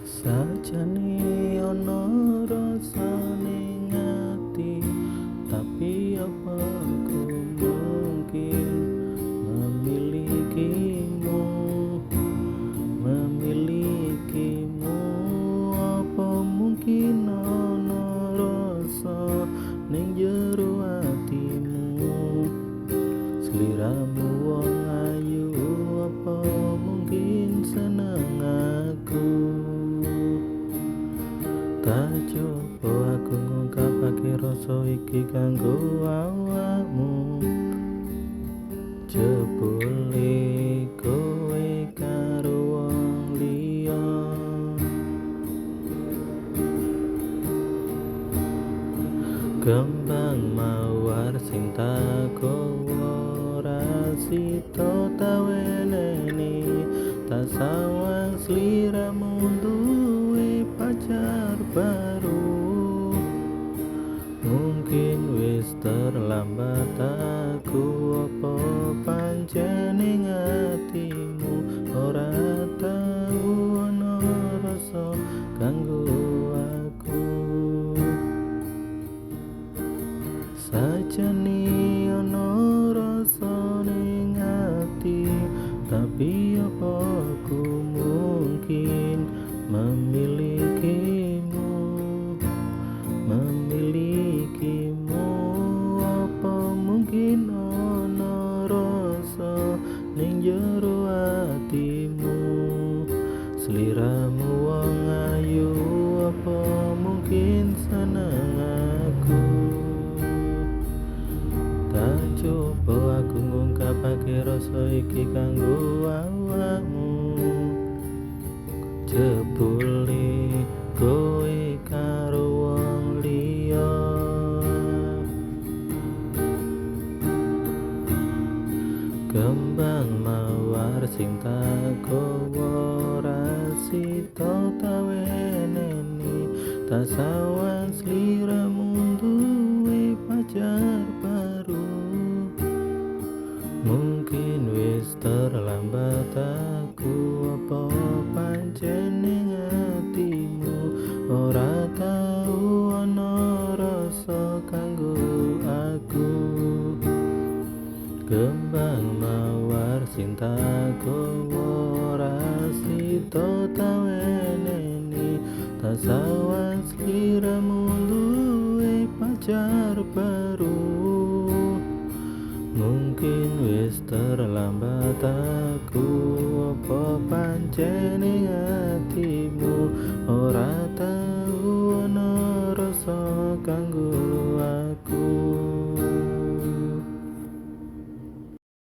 Sajane ana rasa ning ati, tapi apa aku mungkin memilikimu, memilikimu? Apa mungkin ana rasa ning jero atimu? Sliramu wong ayu, apa mungkin seneng aku? Tak coba aku ngungkapake rasa iki kanggo awakmu. Jebule kowe karo wong liya. Kembang mawar sing tak gawa ora sida taweneni, tak sawang sliramu duwe pacar baru. Mungkin wis terlambat aku, apa pancen ning atimu ora tau ana rasa kanggo aku? Sajane ana rasa ning ati, tapi apa aku mungkin memilikimu, memilikimu? Apa mungkin ana rasa ning jero atimu? Sliramu wong ayu, apa mungkin seneng aku? Tak coba aku ngungkapake rasa iki kanggo awakmu. Jebule kowe karo wong liya. Kembang mawar sing tak gawa ora sida taweneni, tak sawang sliramu duwe pacar baru. Mungkin wis terlambat aku, apa pancen ning atimu ora tau ana rasa kanggo aku? Kembang mawar sing tak gawa ora sida taweneni, tak sawang sliramu duwe pacar baru. Mungkin wis terlambat aku, apa pancen ning atimu ora tau ana rasa kanggo